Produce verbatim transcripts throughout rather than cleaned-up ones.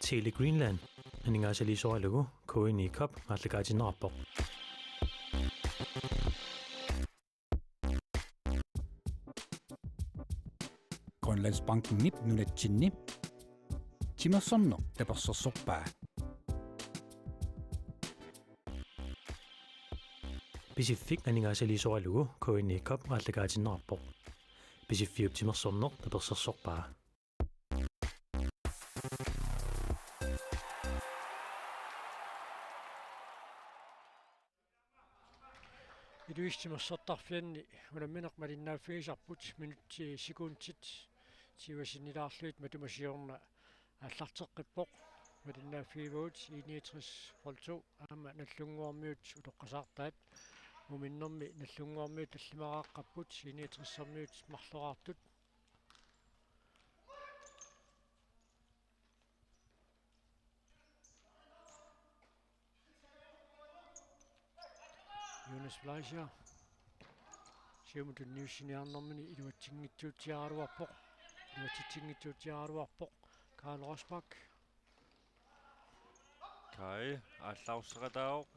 Tele Greenland aningaasaliisoralugu K N I Cup aallakaatinneqarpoq. Grønlandsbankenip nunatsinni timersorneq tapersersorpaa. Pisiffik aningaasaliisoralugu K N I Cup aallakaatinneqarpoq. Pisiffiup timersorneq tapersersorpaa. Inuit timersortarfianni unammineq malinnaaffigisarput minutsit sekundit tyve sinnilaarlugit matuma siorna aallarteqqippoq. Malinnaaffigivagut I niogtres Hold to aamma Nagdlunguarmiut utoqqasaartaat. Muminnermi Nagdlunguarmiut tallimaraaqqapput, I niogtressermiut marloraartut. Jonas Fleischer. Siumut tunniussiniarnermini iluatsinngitsuutsiaraluarpoq. Iluatsitsinngitsuutsiaraluarpoq. Karl Rosbach. Kai, aallarussaqataavoq.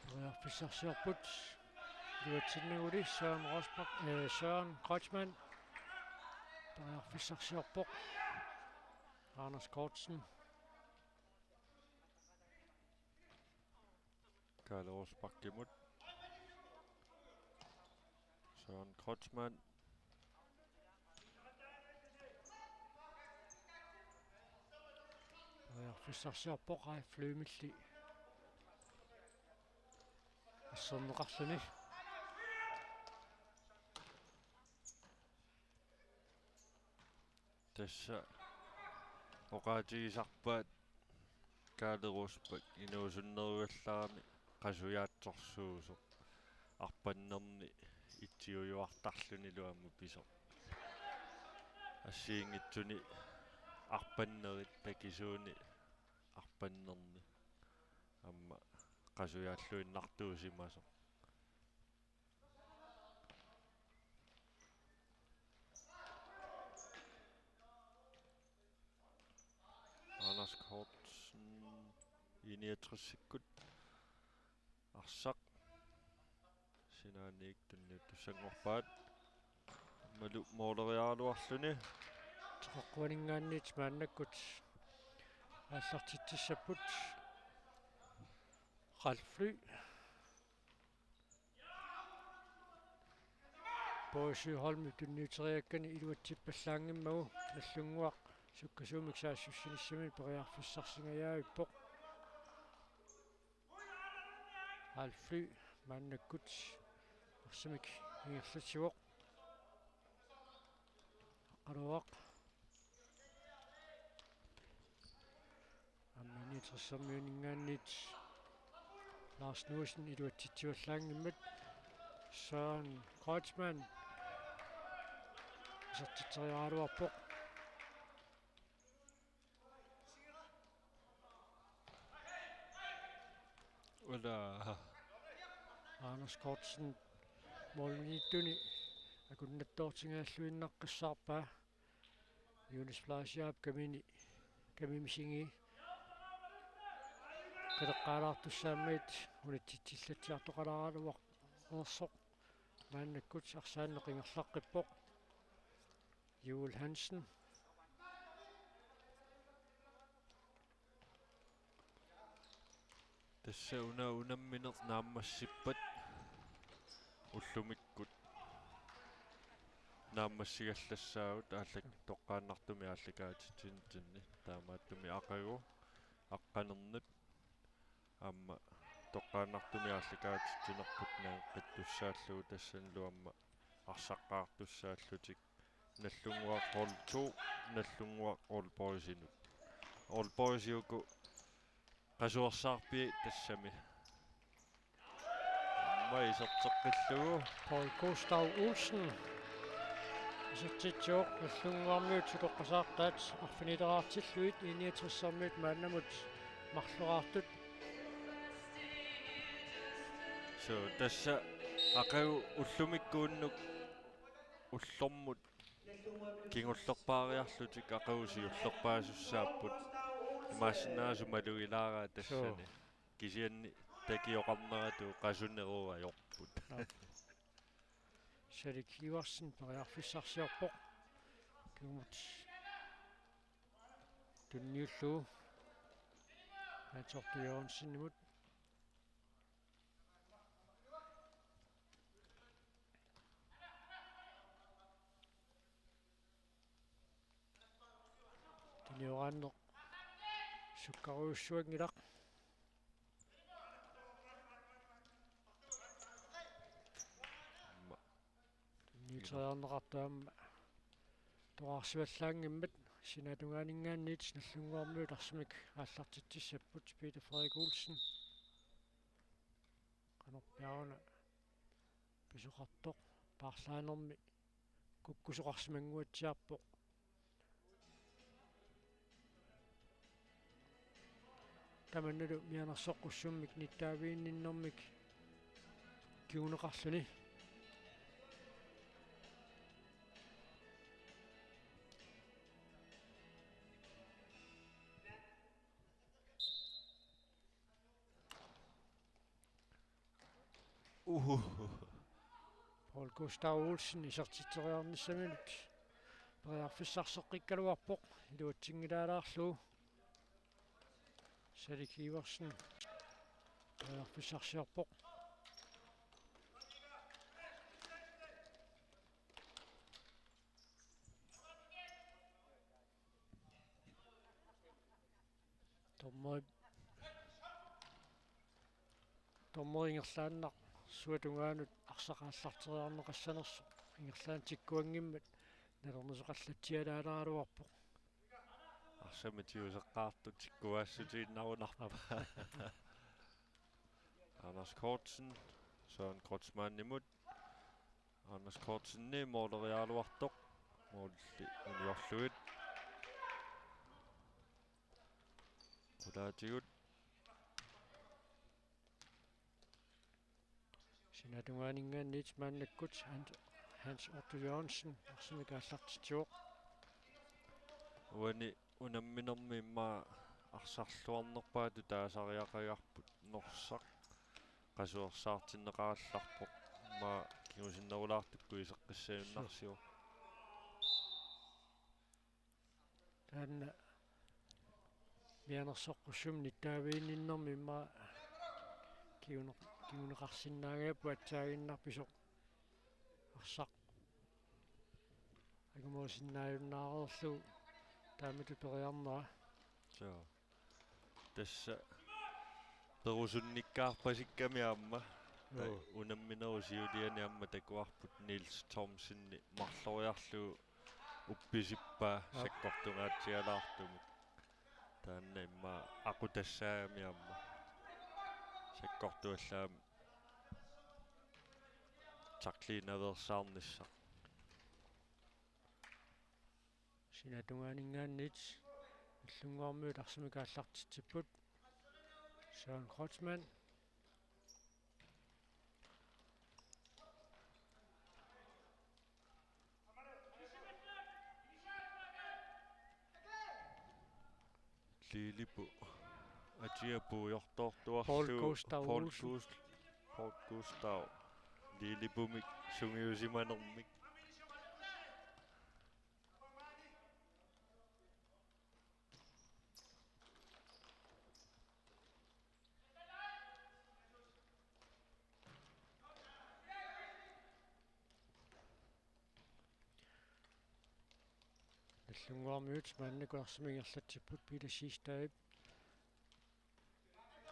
Periarfissarsiorput. Iluatsinnaguli Søren Rosbach, eh, Søren Kreutzmann. Periarfissarsiorpoq. Anders Kortsen. Karl Rosbachimut. Søren Kreutzmann. Periarfissarsiorpoq Ralf Flømilli asserneqarluni. Tassa oqaatigisarpaat Karl Rosbach inuusunnerugallarami qasujaatsorsuusoq arpannerni itsiujuartarlunilu aamma pisoq. Assigiinngitsuni arpannerit takisuuni arpannerni aamma qasujaalluinnartuusimasoq. Anders Kortsen I niogtresikkut arsaq sinaaniit tunniuttussanngorpaat. Malu mooleriaraluarluni. Toqoqquaninngaanniit maannakkut aallartitsissapput. Ralf Fly. Bøje Sjöholm tunniuteriakkani iluatsippallaanngimmagu Nagdlunguaq sukkasuumik saassussinissaminut periarfissarsingajaavippoq. Ralf Fly maannakkut arsamik ingerlatsivoq. Aqqaluaq. Aamma I niogtressermiuninngaanniit Lars Nuusen iluatsitsivallaanngimmat. Søren Kreutzmann isertitseriaraluarpoq. Ula. Anders Kortsen målmandittunit akunnattoortingaalluinnaqqissaarpaa. Jonas Fleischerip kamini, kamimi singi. Qiteqqaalaartussaammit unatsitsillatsiartoqalaaraluarsoq. Maannakkut arsaanneq ingerlaqqippoq. Juul Hansen. Tassa una unammineq naammassippat ullumikkut naammassigallassaagut aallak-, toqqaannartumik aallakaatitsinitsinni, taamaattumik aqagu aqqanernut aamma toqqaannartumik aallakaatitsinerput nangeqqittussaallugu tassanilu aamma arsaqqaartussaallutik Nagdlunguaq Hold to, Nagdlunguaq Aalborgsinut. Aalborgsi uku qasuersaarpii tassami. Aamma iserteqqillugu. Paul Gustav Olsen isertitsivoq. Nagdlunguarmiut utoqqasaartaat arfinileraartillugit I niogtressermiut maannamut marloraartut. Tassa aqagu ullumikkuunnuk ullormut kingullerpaariarlutik aqagu siullerpaasussaapput. Imaassinnaavoq malugilaaraa tassani. Suu. Kisianni takioqarneratut qasunerup ajorput. Aap. Salik Iversen periarfissarsiorpoq. Kingumut tunniullugu. Hans Otto Jørgensenimut. Tunioraanneq sukkarujussuanngilaq. Tunniuteriarneqartoq aamma toqqarsivallaanngimmat. Sinaatungaaninngaanniit Nagdlunguarmiut arsamik aallartitsissapput. Peter Frederik Olsen. Qanorpiaruna pisoqartoq paarlaanermi kukkusoqarsimannguatsiarpoq. Tamannalu mianersoqqussummik nittaaviginninnermik kinguneqarluni. Uhu. Paul Gustav Olsen isertitseriarnissaminut periarfissarseqqikkaluarpoq iluatsinngilaalaarlugu. Salik Iversen periarfissarsiorpoq. Dommeri, dommeri ingerlaannaq suatungaanut arsaq aallarteriarneqassanersoq ingerlaannaq tikkuanngimmat nalernisoqallatsialaaraluarpoq. Arsamik tiguseqqaartut tikkuaassutiinnarunarpaa. Anders Kortsen, Søren Kreutzmannimut. Anders Kortsenip mooleriaraluartoq. Moolli uniorlugit. Qulaatigut. Sinaatungaaninngaanniit maannakkut Hans, Hans Otto Jørgensen arsamik aallartitsivoq. Uani unamminermi immaqa arsarluarnerpaatut taasariaqagarput Norsaq qasuersaartinneqarallarpoq, immaqa kingusinnerulaartukkut iseqqissagunarsivoq. Taanna mianersoqqussummik nittaaviginninnermi immaqa kingune-, kinguneqarsinnaagaapput atsaaginnarpisoq arsaq angumerisinnaajunnaareerlugu taamatut periarnera. Suu. Tassa perusunnikkaarpasikkami aamma. Joo. Unamminerup siuliani aamma takuarput Niels Thomsen marloriarlugu uppisippaa. Joo. Sakkortungaatsialaartumik. Taanna immaqa aqutassaagami aamma. Sakkortuallaamik tackliinaveersaarnissaq. Sinaatungaaninngaanniit Nagdlunguarmiut arsamik aallartitsipput. Søren Kreutzmann. Liilipu. Atia puiortoortuarlugu. Paul Gustav Paul Olsen. Gust-, Paul Gustav. Liilipumik sungiusimanermik. Nagdlunguarmiut maannakkut arsamik ingerlatsipput Peter Siegstadip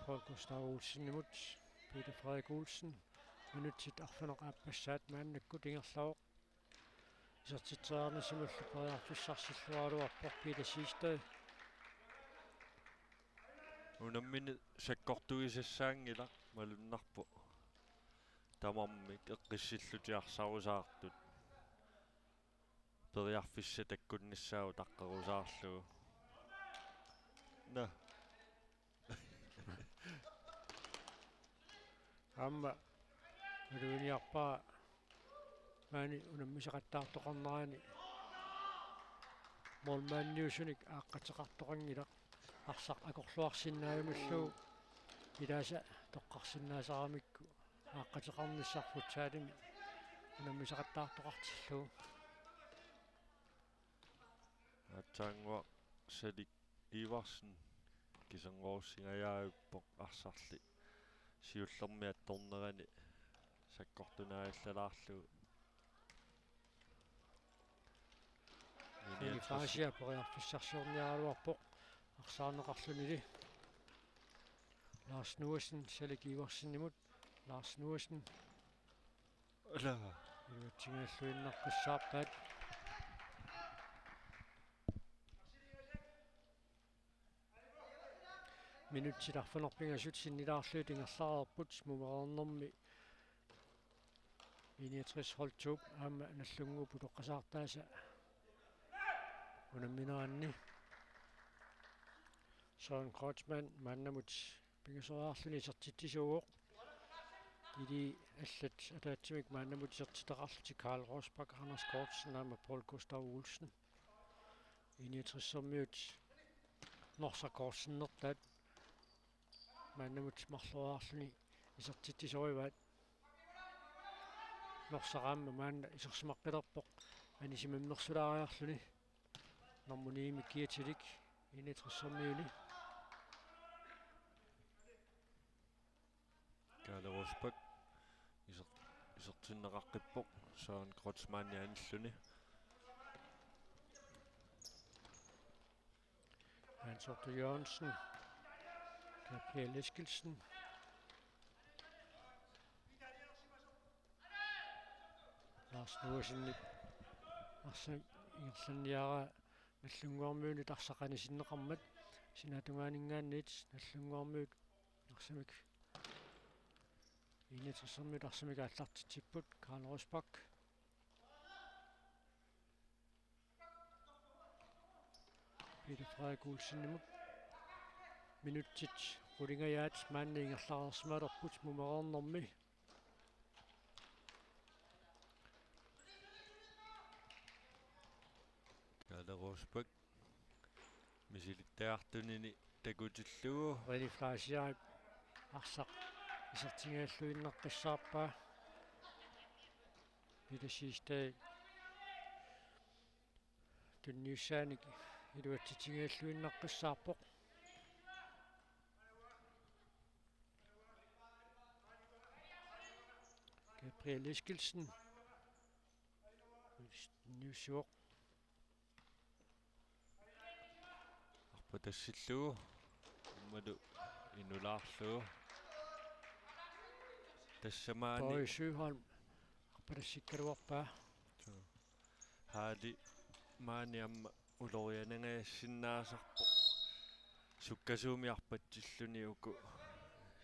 Paul Gustav Olsenimut. Peter Frederik Olsen. Minutsit arfineq-aappassaat maannakkut ingerlavoq. Isertitseriarnissamullu periarfissarsilluaraluarpoq Peter Siegstad. Unammineq sakkortuisassaanngilaq, malunnarpoq tamarmik eqqissillutik arsarusaartut. Periarfissaq takkunnissaat utaqqerusaarlugu. Naa. Aamma Maluginiarpara maani unammisaqattaartoqarnerani målmandiusunik aaqqateqartoqanngilaq. Arsaq akorluarsinnaajumillugu ilaasa toqqarsinnaasaramikku aaqqateqarnissaq futsalimi unammisaqattaartoqartillugu. Aatsaannguaq Salik Iversen kiserngorussingajavippoq arsarli siullermi attornerani sakkortunaajallalaarlugu. Suli Faasia periarfissarsiorniaraluarpoq arsaarneqarlunili. Lars Nuasen Salik Iversenimut. Lars Nuasen. Ala. Iluatsinngilluinnaqqissaarpaat. Minutsit arfineq-pingasut sinnilaarlugit ingerlareerput, mumereernermi I niogtres Holtup aamma Nagdlunguup utoqqasaartaasa unammineranni. Søren Kreutzmann maannamut pingasoriarluni isertitsisuuvoq. Ili allat ataatsimik maannamut isertitaqarlutik Karl Rosbach, Anders Kortsen aamma Paul Gustav Olsen. I niogtresermiut Norsaq Kortsenertaat maannamut marloriarluni isertitsisorivaat. Norsaq aamma maanna isersimaqqilerpoq anisimammersulaariarluni. Normu ni-mik kiatilik I niogtresermiuni. Kaale Rosbach iser-, isertinneqaqqippoq Søren Kreutzmannip anilluni. Hans Otto Jørgensen. Gabriel Eskildsen. Lars Nuasenip arsaq ingerlanniaraa Nagdlunguarmiunit arsaq anisinneqarmat sinaatungaaninngaanniit Nagdlunguarmiut arsamik I niogtresermiut arsamik aallartitsipput. Karl Rosbach. Peter Frederik Olsenimut. Minutsit qulingajaat maanna ingerlareersimalerput mumereernermi. Kaale Rosbach misilittagartunini takutillugu. René Fleischerip arsaq isertinngilluinnaqqissaarpaa. Peter Siegstad tunniussaanik iluatsitsinngilluinnaqqissaarpoq. Gabriel Eskildsen. Tunniussivoq. Arpatassillugu. Aammalu inulaarlugu. Tassa maani. Bøje Søholm. Arpatassikkaluarpaa. Suu. Haali maani aamma ulorianangajassinnaasarpoq. Sukkasuumik arpatsilluni uku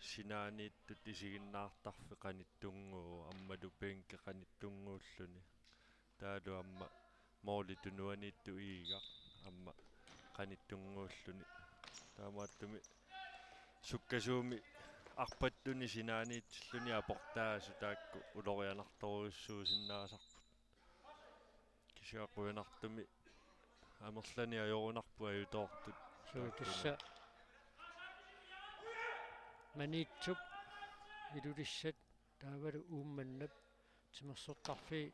sinaaniittut isiginnaartarfik qanittunnguuvoq aammalu bænki qanittunnguulluni. Taavalu aamma måli tunuaniittoq igigaq aamma qanittunnguulluni. Taamaattumik sukkasuumik arpattuni sinaaniitsilluni aportaasut taakku ulorianartorujussuusinnaasarput. Kisianni qujanartumik amerlanerit ajorunarput ajutoortut. Suu, tassa Maniitsup Ilulissat taavalu Uummannap timersortarfii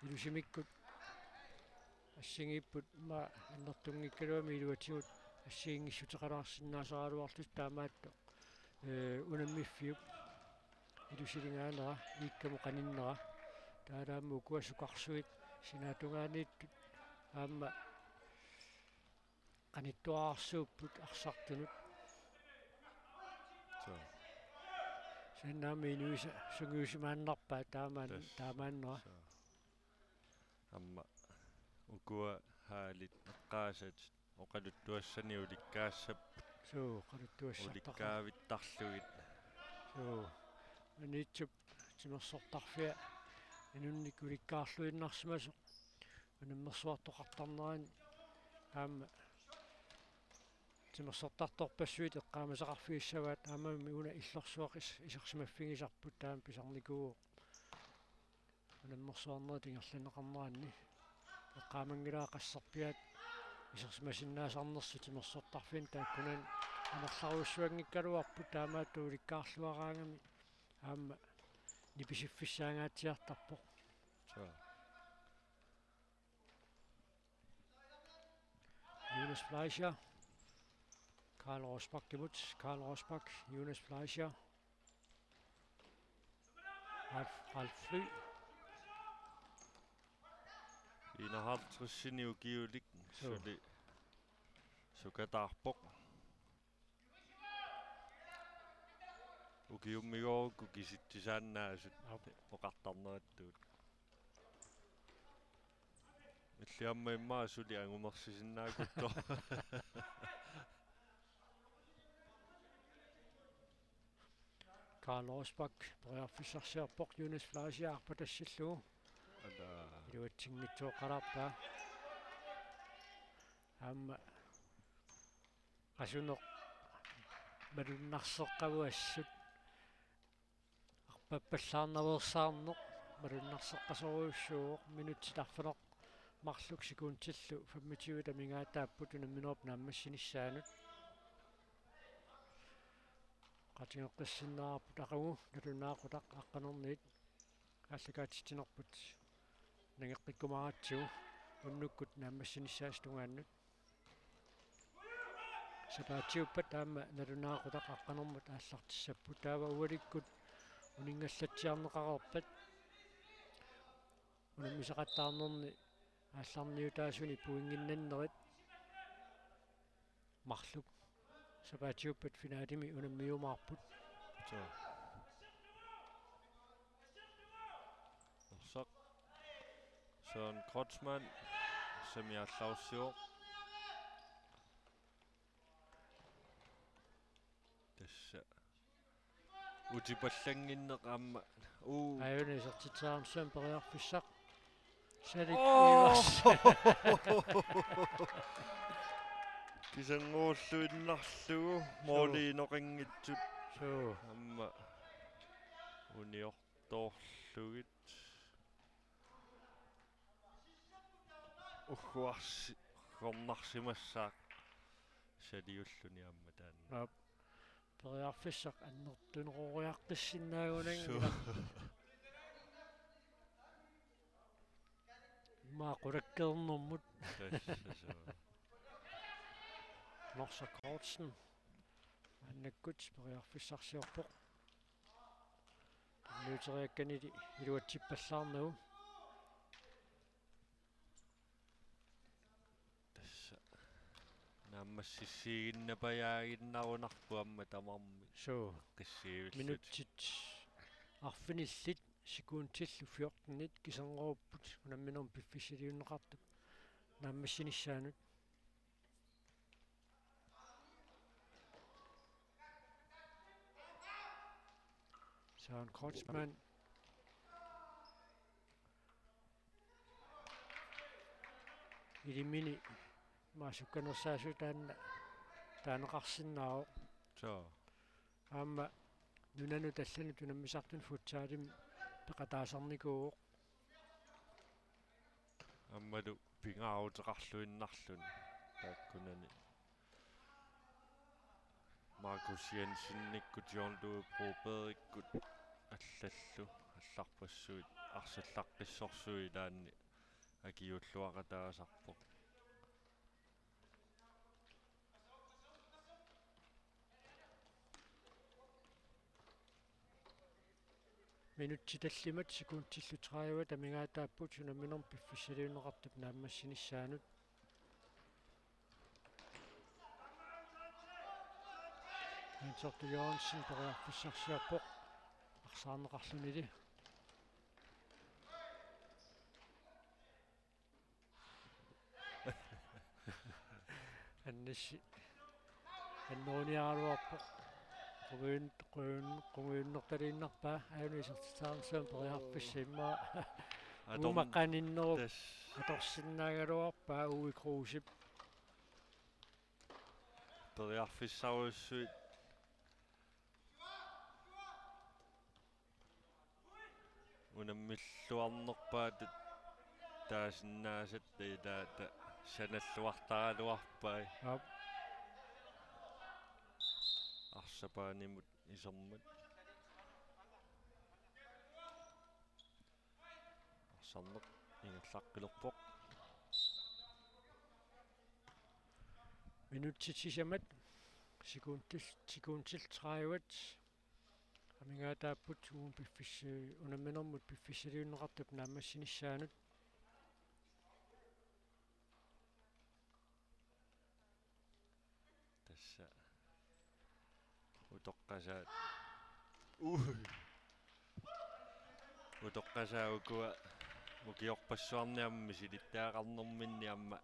ilusimikkut assigiipput, immaqa annertunngikkaluami iluatigut assigiinngissuteqalaarsinnaasaraluarlutik taamaattoq. Ee, unammiffiup ilusiligaanera iikkamut qaninnera. Taalaammi ukua sukarsuit sinaatungaaniittut aamma qanittuararsuupput arsartunut. Suu. Sannaami inuisa sungiusimaannarpaa taamaan-, tassa, taamaannera. Suu. Aamma ukua haalit eqqaasatit oqaluttuassanik ulikkaassapput. Suu, oqaluttuassartaqaat. Ulikkaavittarlugit. Suu. Maniitsup timersortarfia inunnik ulikkaarluinnarsimasoq unammersuartoqartarnerani aamma timersortartorpassuit eqqaamasaqarfigissavaat, aammami una illorsuaq is-, isersimaffigisarput taama pisarnikuuvoq. Unammersuarnerit ingerlanneqarneranni. Eqqaamanngilara qasserpiaat isersimasinnaasarnersut timersortarfinni, taakkunani amerlarujussuanngikkaluarput, taamaattoq ulikkaarluaraangami aamma nipisiffissaangaatsiartarpoq. Suu. Jonas Fleischer. Karl Rosbachimut. Karl Rosbach, Jonas Fleischer. Ralf, Ralf Fly. Enoghalvtredsini ukiulik. Suu. Suli sukataarpoq. Ukiummigoorukkut kisitsisaannaasut. Aap. Oqartarnerattuut. Illit aamma immaqa suli angumersisinnaaguttoq. Karl Rosbach periarfissarsiorpoq, Jonas Fleischer arpatassillugu. Ala. Iluatsinngitsooqalaarpaa. Aamma qasuneq malunnarseqqavuassut arpappallaarnaveersaarneq malunnarseqqasorujussuuvoq. Minutsit arfineq-marluk sekundillu femogtyve amigaataapput unamminerup naammassinissaanut. Qatigeqqissinnaavarput aqagu nalunaaqutaq aqqanerniit aallakaatitsinerput nangeqqikkumaaratsigu unnukkut naammassinissaasa tungaannut. Sapaatiuppat aamma nalunaaqutaq aqqanermut aallartissapput. Taava ualikkut uninngallatsiarneqareerpat unammisaqattaarnerni aallarniutaasuni pointinnannerit marluk sapaatiuppat finalimi unammiumaarput. Suu. Arsaq. Søren Kreutzmann. Samiallarussivoq. Tassa. Utipallannginneq aamma. Uu. Aajuna isertitseriarmat periarfissaq. Salik. Oo! Ivars. Kisanngoorluinnarlugu. Suu. Mooli inoqanngitsut. Suu. Aamma uniortoorlugit. Ugguarsi-, uggornarsimassaaq saliulluni aamma taanna. Aap. Periarfissaq annertunerooriartissinnaagunanngilaq. Suu. Immaqa qulakkeernermut. Tassa suu. Norsaq Kortsen. Maannakkut periarfissarsiorpoq. Tunniuteriakkanili iluatsippallaarnagu. Tassa. Naammassissiiginnapajaaginnarunarpoq aamma tamarmik. Suu. Qissiivillutik. Minutsit arfinillit sekundillu fjortenit kisanngorupput unamminermi piffissaliunneqartup naammassinissaanut. Søren Kreutzmann. Ilimini maasukkanersaasut taanna taaneqarsinnaavoq. Suu. Aamma nunanut allanut unammisartunut futsalimi peqataasarnikuuvoq. Aammalu pingaaruteqarluinnarluni taakkunani. Markus Jensenikkut, John Louis Brobergikkut allallu allarpassuit arsallaqqissorsuit ilaanni akiuulluaqataasarpoq. Minutsit tallimat sekundillu tredive amigaataapput unamminermi piffissaliunneqartup naammassinissaanut. Hans Otto Jørgensen periarfissarsiorpoq arsaarneqarlunili. Annissi. Anneruniaraluarpoq. Qungujun-, qungujun-, qungujunnertaliinnarpaa, aajuna isertitseriarmat periarfissaq immaqa. Ator-, uumaqqaninnerup. Tassa. Atorsinnaagaluarpaa Uwe Krusep. Periarfissarujussuit unammilluarnerpaatut taasinnaasat ilaata sanalluartaraluarpai. Aap. Arsapaanimut isermat. Arsarneq ingerlaqqilerpoq. Minutsit sisamat sekundil-, sekundit tredive. Amigaataapput uuma piffis-, unamminermut piffissaliunneqartup naammassinissaanut. Tassa utoqqasaat. Ui. Utoqqasaat ukua ukiorpassuarni aamma misilittagaqarnerminni aamma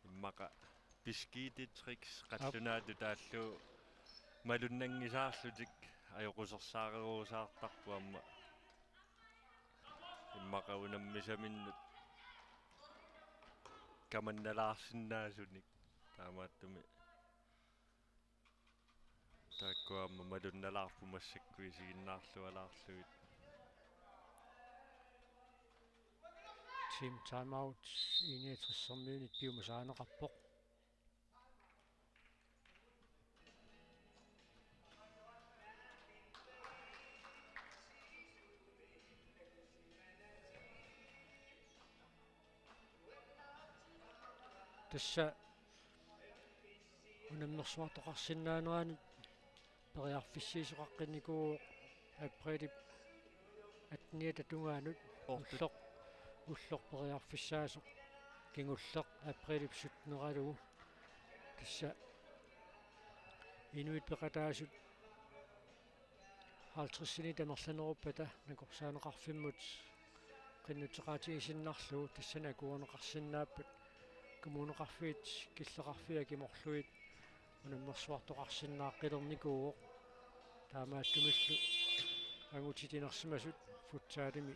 immaqa beskidtetricks qallunaatut taallugu malunnanngisaarlutik ajoqusersaarerusartarput aamma. Immaqa unammisaminnut kamannalaarsinnaasunik. Taamaattumik taakku aamma malunnalaarput massakkut isiginnaarlualaarlugit. Team timeout enogtressermiunit piumasaaneqarpoq. Tassa unammersuartoqarsinnaaneranut periarfissiisoqaqqinnikuuvoq aprilip atteniata tungaanut. Ortut. Ulloq, ulloq periarfissaasoq kingulleq aprilip sytteneralugu. Tassa inuit peqataasut halvtredsinit amerlaneruppata nakorsaaneqarfimmut qinnuteqaatigisinnarlugu tassani akuerineqarsinnaappat Kommuneqarfiit killeqarfiit akimorlugit unammersuartoqarsinnaaqqilernikuuvoq. Taamaattumillu angutit inersimasut futsalimi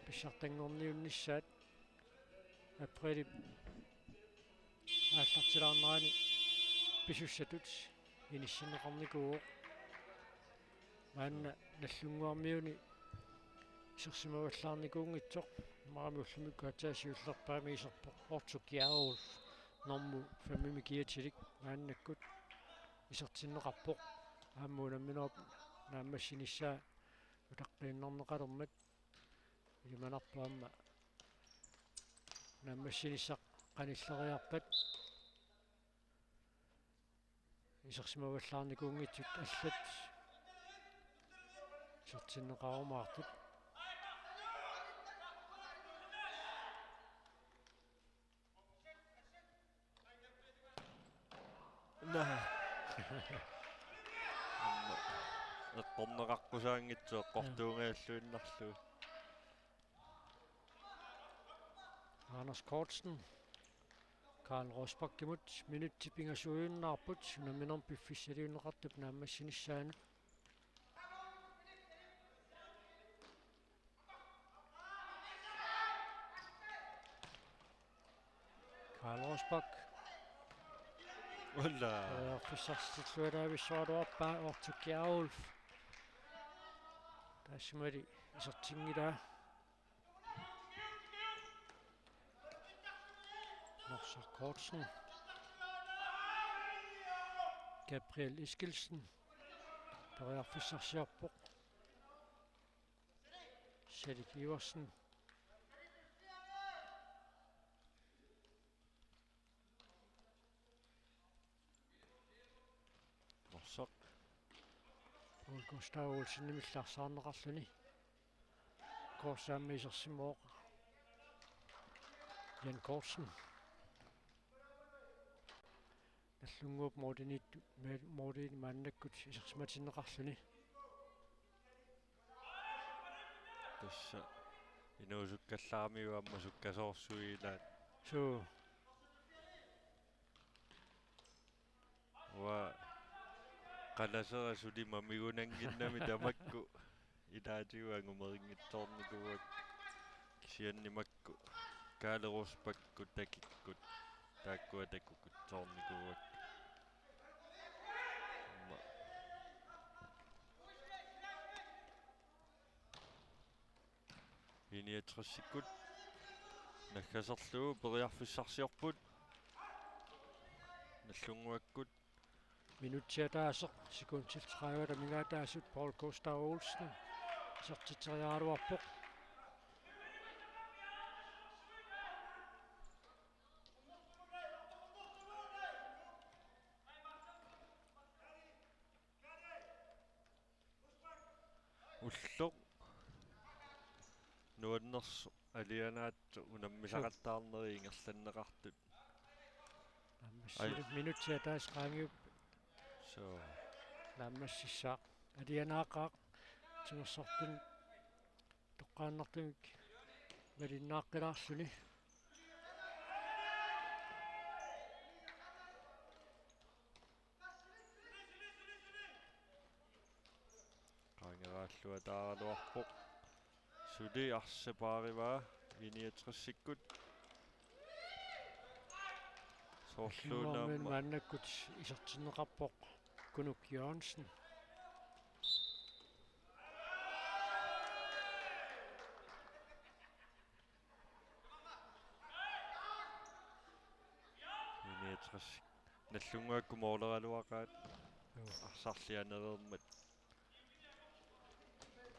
pissartanngorniunnissaat aprilip aallartilaarnerani pisussatut inissinneqarnikuuvoq. Maanna Nagdlunguarmiuni isersimavallaarnikuunngitsoq, imaluunniit ullumikkut aatsaat siullerpaamik iserpoq Otto Kjærulf, normu femmimi kiatilik maannakkut isertinneqarpoq. Aamma unamminerup naammassinissaa utaqqiinnarneqalermat. Ilimanarpoq aamma naammassinissaq qanilleriarpat isersimavallaarnikuunngitsut allat isertinneqarumaartut. Naa. Eqqorneqaqqusaanngitsoq eqqortuungajalluinnarlugu. Anders Kortsen. Karl Rosbachimut minutsit pingasuujuinnarput unamminermi piffissaliunneqartup naammassinissaanut. Karl Rosbach. Ulla. Periarfissarsitilluarpaa Otto Kjærulf. Taassumalu isertinngilaa. Norsaq Kortsen. Gabriel Eskildsen. Periarfissarsiorpoq. Salik Iversen. Norsaq. Ole Gustav Olsenimillu arsaarneqarluni. Korsaammi isersimavoq. Jan Kortsen. Nagdlunguup Mortenit, Morten maannakkut isersimatinneqarluni. Tassa inuusukkallaramiuk aamma sukkasoorsuit ilaat. Suu. Uanga qalasera suli mamigunannginnami tamakku ilaatigut angumerinngitsoornikuuakka, kisianni makku Kaale Rosbakkut takikkut taakkua takukkut soornikuuakka. I-niogtresikkut naggaserlugu periarfissarsiorput. Nallunnguakkut. Minutsit ataaseq, sekundit tredive amigaataasut, Paul Gustav Olsen isertitseriaraluarpoq. Ulloq nuannersoq alianaatsoq unammisaqattaarnerit ingerlanneqartut. Naammassilu. Ai. Minutsit ataaseq qaangiupput. Suu. Naammassissaaq. Alianaaqaaq timersortut toqqaannartumik malinnaaqqilaarluni. Qaangeraalluataaraluarpoq. Suli arsaq paarivaa I-niogtresikkut. Soorluuna Soorluuna maannakkut isertinneqarpoq Kunuk Jørgensen. I-niogtres. Nallunnguakkut mooleraluaqaat. Joo. Arsarlianereermat.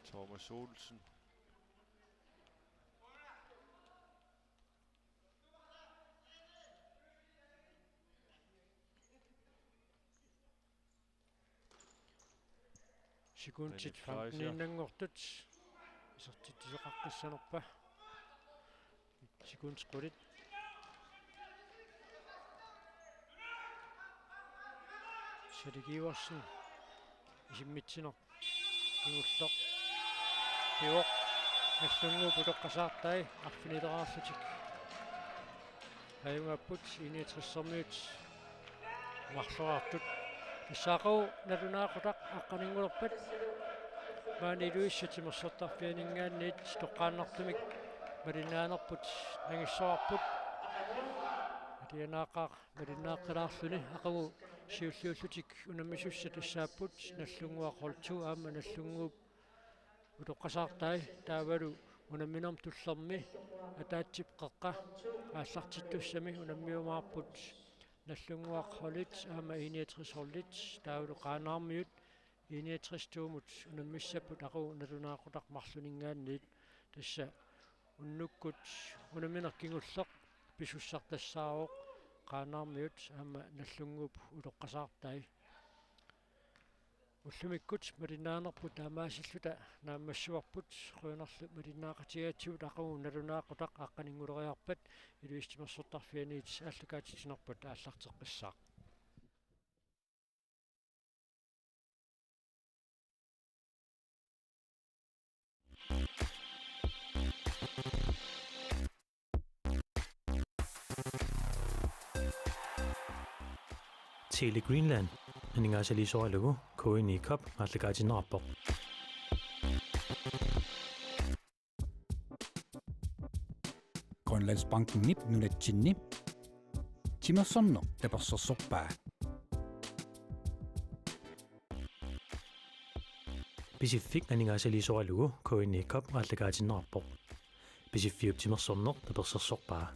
Thomas Olsen. Sekundit René Fleischer. Femteniinnanngortut. Isertitsisoqaqqissanerpa. Sekundit qulit. Salik Iversen. Isimmitsineq. Kingulleq. Pivoq. Nallunnguup utoqqasaartai arfinileraarlutik. Ajugaapput I-niogtresermiut marloriartut. Tassa aqagu nalunaaqutaq aqqaninngulerpat. Maani Louise timersortarfianinngaanniit toqqaannartumik malinnaanerput nangissavarput. Alianaaqaaq malinnaaqqilaarluni aqagu siulliullutik unammisussat tassaapput Nallunnguaq hold to aamma Nallunnguup utoqqasaartai taavalu unamminermi tullermi ataatsip qeqqa aallartittussami unammiumaarput Nallunnguaq holdit aamma I-niogtres holdit taavalu Qaanaarmiut I-niogtres to-mut unammissapput aqagu nalunaaqutaq marluninngaanniit tassa unnukkut unammineq kingulleq pisussartassaavoq Qaanaarmiut aamma Nallunnguup utoqqasaartai. Ullumikkut malinnaanerput taamaasilluta naammassivarput, qujanarlu malinnaaqatigigatsigut aqagu nalunaaqutaq aqqaninnguleriarpat Ilulissi timersortarfianiit aallakaatitsinerput aallarteqqissaaq. Tele Greenland aningaasaliisoralugu K N I Cup aallakaatinneqarpoq. Grønlandsbankenip nunatsinni timersorneq tapersersorpaa. Pisiffik aningaasaliisoralugu K N I Cup aallakaatinneqarpoq. Pisiffiup timersorneq tapersersorpaa.